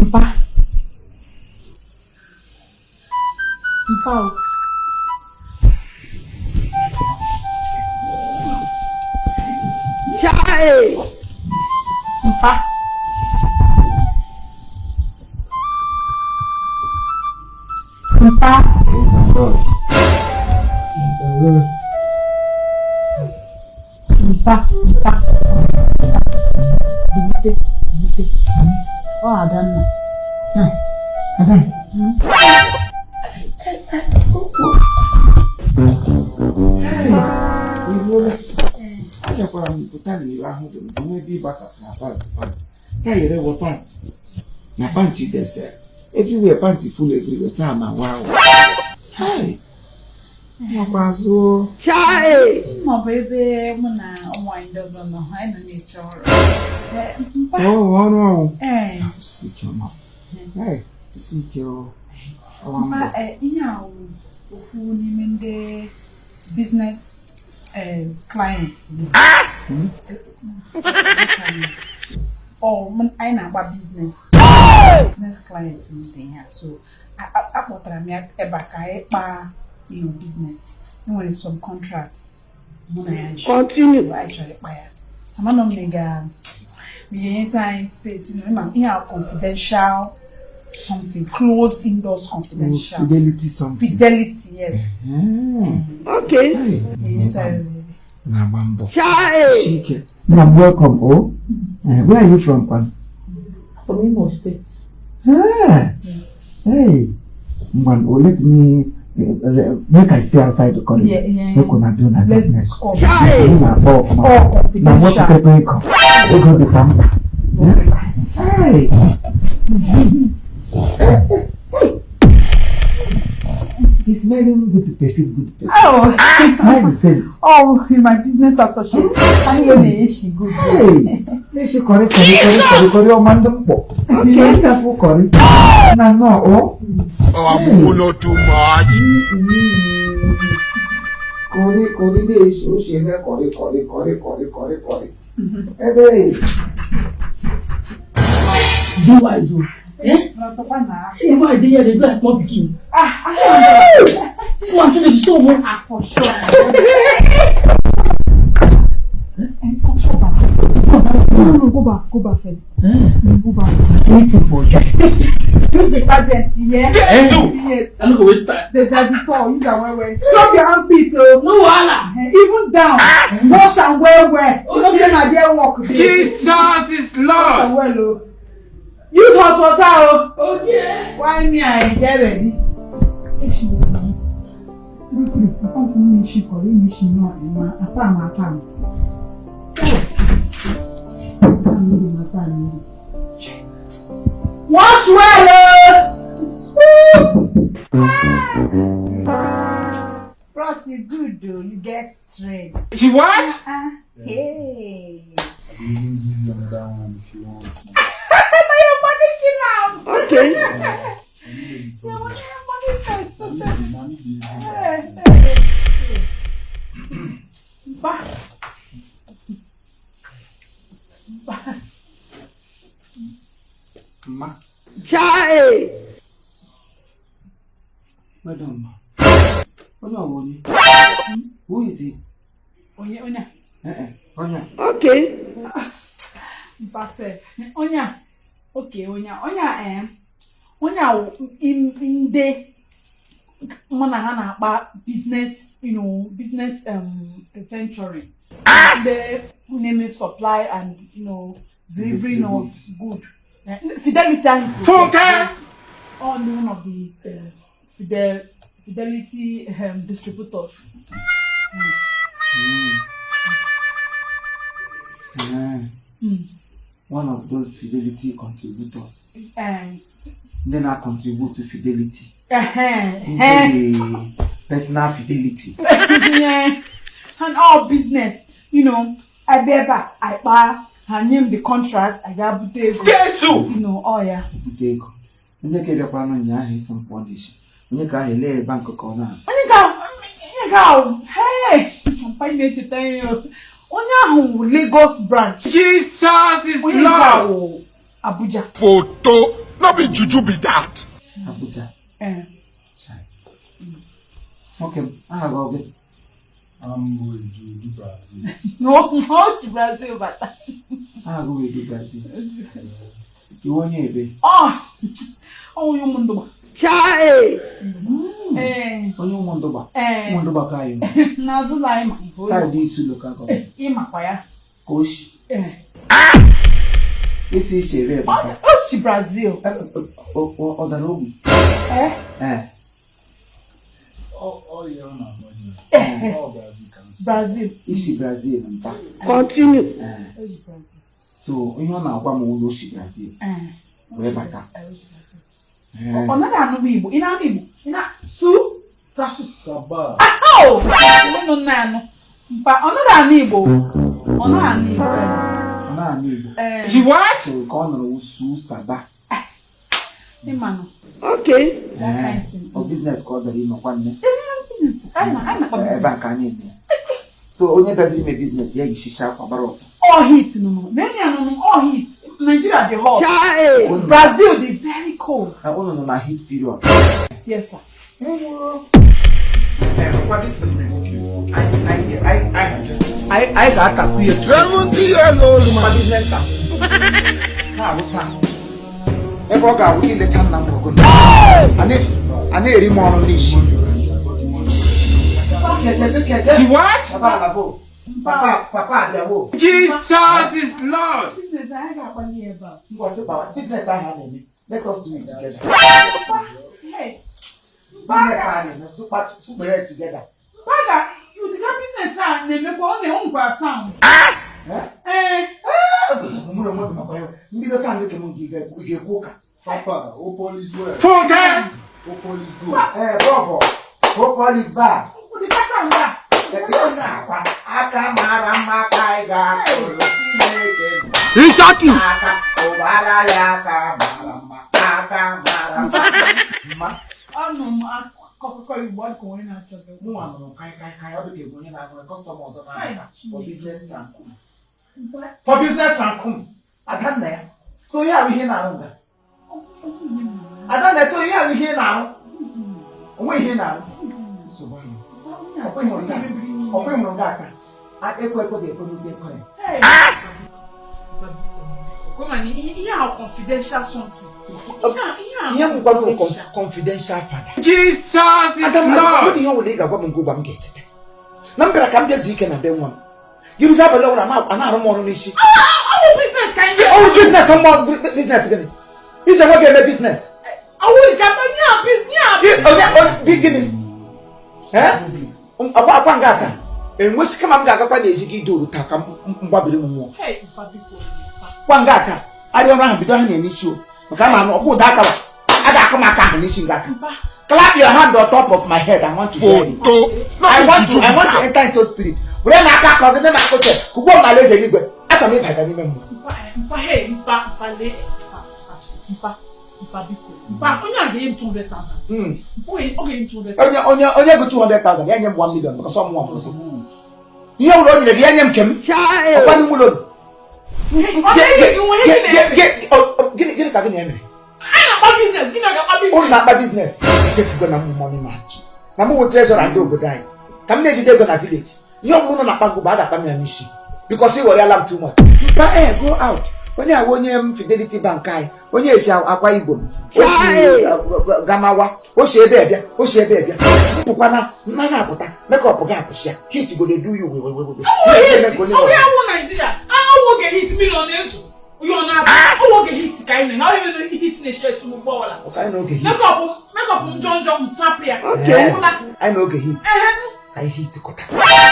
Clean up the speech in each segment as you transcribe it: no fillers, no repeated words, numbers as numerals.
Mpa. Mpa o. Chai! Mpa. Mpa. Praise the Lord. Praise the Lord. Mpa. Mpa. Bilite. Bilite. Ọ Adanna. Adanna. Iruola. Abịakwara m pụta n'iro ahụ dị m n'ebe ị gbasatara pant pant. Ka yere wọ pant. Na pant dese. Everywhere pant full everywhere. Saa ma wa. Hey. Nwakwa azụ. Chai! Ma ọ bụ ebe mụ na ụmụ anyị ndị ọzọ nọ, anyị nọ na-eche ọrụ. Mpa. Oh, ọrụ ọwụ. Ee. Jisi ike ọma. Hey, jisi ike o. Ọwa Mpa, mbọ. Ihe a wụ ofu n'ime ndị business clients m. Ọ anyị na-agba business client m dị ihe a. So akpọtara m ya ebe a ka anyị kpaa business. Enwere some contracts mụ na ya ji. Continue. So anyị chọrọ ịkpa ya. Amanọ m na ị ga-enyeta anyị space, ma ihe a confidential something, closed indoors confidential. Fidelity something. Fidelity, yes. Okay. Hey. Ga-enyeta anyị ohere. Na-agba mbọ. Chai! Chike. Nna m, welcome, oh. Where are you from, Kwan? From Imo State. Ah. Hey. Ngwan, oh, let me make I stay outside the corridor. Make una do na Let's business. discuss. Chai! Anyị na-akpọ ọfụma. All Na confidential. mwepụtakwa ego. Ego dịkwa mkpa. Hey. Hey. He's smelling good perfume, good perfume. Oh, Nice scent. oh, he's my business associate. Anyị na-eshi good. Hey, na-eshi curry curry curry curry curry ọma ndị mkpọ. Okay. Ndị afọ curry. Na nnọọ, o. Oh, I'm not too much. Curry curry na-eshi oshi na curry curry curry curry curry curry. Ebe Be wise o. Eh? See the way I dey here dey do like small pikin. This one too dey disturb o. Ah, for sure. Go back. No, go back. Go back first. Go back. Anything for you. Use the gadget, yeah? Yes. I no go waste time. The tall, use am well well. Scrub your armpit, oh. No wahala. Even down. Wash am well well. You know say na there work dey. Jesus is Wash Lord. am well, oh. Use hot water, oh. Okay. Why me I get ready? Pant na-eshi curry na-eshi nọ ma ata m ata m. Ata mmiri ma ata mmiri. Wash well, oh! Bros, you good though. You get strength. She what? Hey. I can even give you another one if you want. Na your money kill am. Okay. I need the Your problem. money first. I need the money. The Hey, hey, hey. Mpa. Mpa. Mma, Chai! well done, ma. Onye ọ bụ onye? Who is he? Onye onye a. Eh, onye a. Okay. Mpa sef. Onye a. Okay, onye a. Onye a onye a wụ ndị mụ na ha na-akpa business, business venturing. Ndị na-eme supply and delivering of good. Fidelity ahụ. Funke! All one of the Fidelity distributors. Eh, one of those Fidelity contributors. Ndị na-contribute to Fidelity. Ndị personal fidelity. Yeah. And all business, I be ebe a, I kpaa, ha nye m the contract, I ga bute ego. Jesu! All ya. Bute ego. Onye ka bịakwanụ ụnyaahụ isi m pụọ n'isi. Onye ka ahụ ele bank ka ọ na Onye ka ahụ, hey, mpa ị na-echeta ihe o. Onye ahụ wụ Lagos branch. Jesus is Onye nke a Lord. wụ Abuja. Photo. No be juju be that. Abuja. Ee. Chai. Nwoke m, aha gị ọ gị? I'm going to do Brazil. O si Brazil bata. Aha gị wee du Brazil. Iwe onye ebe? Ọ onye ụmụ ndụgba. Chai! Ee. Onye ụmụndụgba? Ee. Ụmụndụgba ka anyị nọ. N'azụ ụlọ anyị ma. Saịdị isu lokal gọọmenti. Ịmakwa ya. Ka o shi. Ee. Isi isi ebe bata. O si Brazil. Ọ dara ogbi? Ee. Ee. All year na money. All Brazil can see. Brazil. Isi Brazil nta. Continue. Ee. O si Brazil. So ihe ọ na-agwa m ụlọ o si Brazil Ee. wee bata. Ee, o si Brazil. Ee. Ọ naghị anụ Igbo. Ị na-anụ Igbo? Ị na su sasu. Saba. Oh! Unu na-anụ. Mpa, ọ naghị anụ Igbo. Ọ naghị anụ Igbo. Ọ na-anụ Igbo. Ee. She what? So ka ọ nụrụ wụ su saba. Ịmanụ. Okay. That Ee. kind thing. Ọ business ka ọ bịara ịnọkwa nne. Business. Anyị na-akpọ Ebe a ka a na-eme ya. So onye bịaziri ime business ya yishicha akwa gbara ọtọ. All heat nụnụ. Lee ya nụnụ, all heat. Nigeria dị hot. Chai! Unu Brazil dị very cold. unu nọ na heat period. Yes, sir. Ngwa this business. Anyị ga-atakwu ya. 70 years old Ngwa man. business taa. Na-arụ taa. Ebe ọ ga-awụ ileta nna m ọgụ. A na-eri m ọrụ n'isi. She what? Papa alabo. Papa papa abịawo. Jesus is Lord. Business anyị ga-akpali ebe a. Ngwa sị gbawa business ahụ a na-eme. Let us do it together. Hey. Business ahụ a na-eme sụkpere together. Baga, ụdịka business a na-emekwa ọ na-enwekwa sound. Eh? Ee. Mụ na onwe m nọkwa ya. Mbido saa nke m nke ị ga-ekwu ụka. Papa, Opol is well. Funke. Opol is good. Ee, bọbọ. Hope all is bad. Ụdịka sound a. Na-akwa aka mara mma ka anyị ga-akụrụ Chineke He shot you. aka ụbara ya aka mara mma aka mara mma mma. Anụ m akụkọ Igbo ọ dị ka onye na-achọ gị. Mụnwa nụrụ kaị kaị kaị ọ dị ka egwu onye na-agụrụ customer ọzọ na-abata for business trankum for business trankum. Adanna ya so ihe ahụ ihe na-arụ nga Adanna ya so ihe ahụ ihe na-arụ onwe ihe na-arụ nsogbu ahụ ọkwa ịhụrụ taa ọkwa ịhụrụ nga taa ekwe ekwe ga-ekwe n'ute ekwe. Ihe a confidential something. Ihe m gwara bụ confidential father. Jesus is Adam, ọ Lord. bụrụ ihe ọ bụla ị ga-agwa m nke ụgwa m ga-echeta. Na m bịara ka m bịa zuo ike na be nwa m. Yirizi abalị ọbụla a na-arụ m ọrụ n'isi. Ọwụ business ka anyị Ọwụ business mmụọ business gịnị? Ije nwe ga-eme business. Ọwụ nke ihe a business a. Onye onye gịnị? Eh? Akwa akwa nga taa. Enwechi kama m ga-agakwa n'ezi gị idoru taa ka m gbabiri m mmụọ. Hey, mpa biko. Kwa nga taa. Arịa ọrụ ahụ bido ha na-enisi o. Maka ama anụ ọkwa ụda aka a ga-akụ m aka ahụ n'isi nga aka. Clap your hand on top of my head. I want to hear you. Photo. No I be want to juju I be want to that. enter into spirit. Were m aka ka ọ gị m aka oche kugbuo m n'ala eze eluigwe. Achọrọ m ịbata n'ime mmụọ. Mpa mpa hey mpa mpa lee mpa mpa mpa biko. Mpa onye a ga-enye m 200,000. Ọ ga-enye m 200,000. Onye onye onye gụ 200,000 ya nye m 1 million maka sọ mụnwa mụrụ. Ihe ụlọ o nyere gị ya nye m nke m. Chai! Ọkwa n'ime ụlọ. Ọ ga-enye gị nwa ihe gị na-eme. Gịnị gịnị ka gị na-eme? Anyị na-akpa business, gị na-akpa Ụnụ business. na-akpa business. Echefugo na m money man. Na m wụ treasurer ndị obodo anyị. Ka m na-ejide ego na village. Ihe ọ bụla ụnụ na-akpa ngụgba a ga-akpa m ya n'isi. Because ị ghọrịala m too much. Mpa eh go out. Onye awụ onye m Fidelity Bank anyị. Onye esi akwa Igbo m. O si Gamawa. O si ebe ebịa. O si ebe ebịa. Mpụkwana mma na-apụta. Makeup ga-apụsịa. Heat go dey do you wewewewe. Ọwụ ya wụ Nigeria. Awụ oge heat mmiri ọ na-ezo. Uyo ọ na-atụ. Ọwụ oge heat ka anyị nọ. Ọ ihe heat na-eshi esi ụgbọ ọla. Ọka anyị n'oge heat. Makeup m njọ njọ m sapụ ya. Okay. Ọwụla. Anyị n'oge heat. Ehe. Ka anyị heat kọta.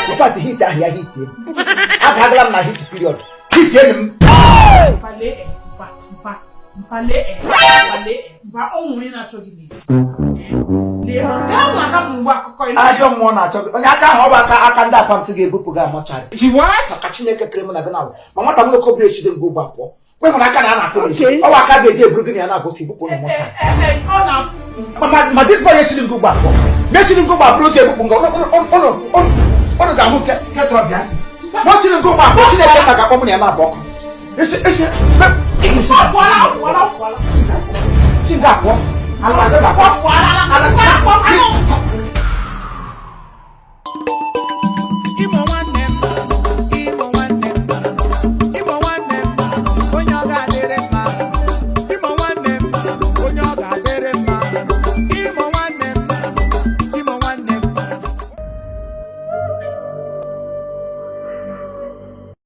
In fact heat ahụ ya heat m. Agagala m na heat period. Heat enu m. Mpa lee mpa mpa mpa lee mpa lee mpa ọ nwere onye na-achọ gị n'ezi. Lee lee ụmụ aka m mgbe akụkọ ịlụ. Ajọ mmụọ na-achọ gị. Onye aka ahụ ọ bụ aka aka ndị apam sị ga-ebupụ gị amọchari. She what? Maka Chineke kere mụ na gị na ma nwata m nwoke obere echide ngwa ụgbọ apụọ. Kwe hụrụ aka na a na-akụ n'ezi. Okay. Ọ bụ aka ga-eji eburu gị na ya na-abụ ebupụ na mọchari. Ee, ọ na Ma this boy echiri ngwa ụgbọ apụọ. Mechiri ngwa ụgbọ apụrụ ozi ebupụ nga ụnụ ga-ahụ nke tọrọ bịa sị. Ma o chiri ngwa ụgbọ apụọ Chineke nna ga-akpọ mụ na ya na-abụ ọkụ. Esi esi ọ pụọla ọ pụọla ọ pụọla. Chi ga pụọ. Ala ga pụọ. Ala ga pụọ.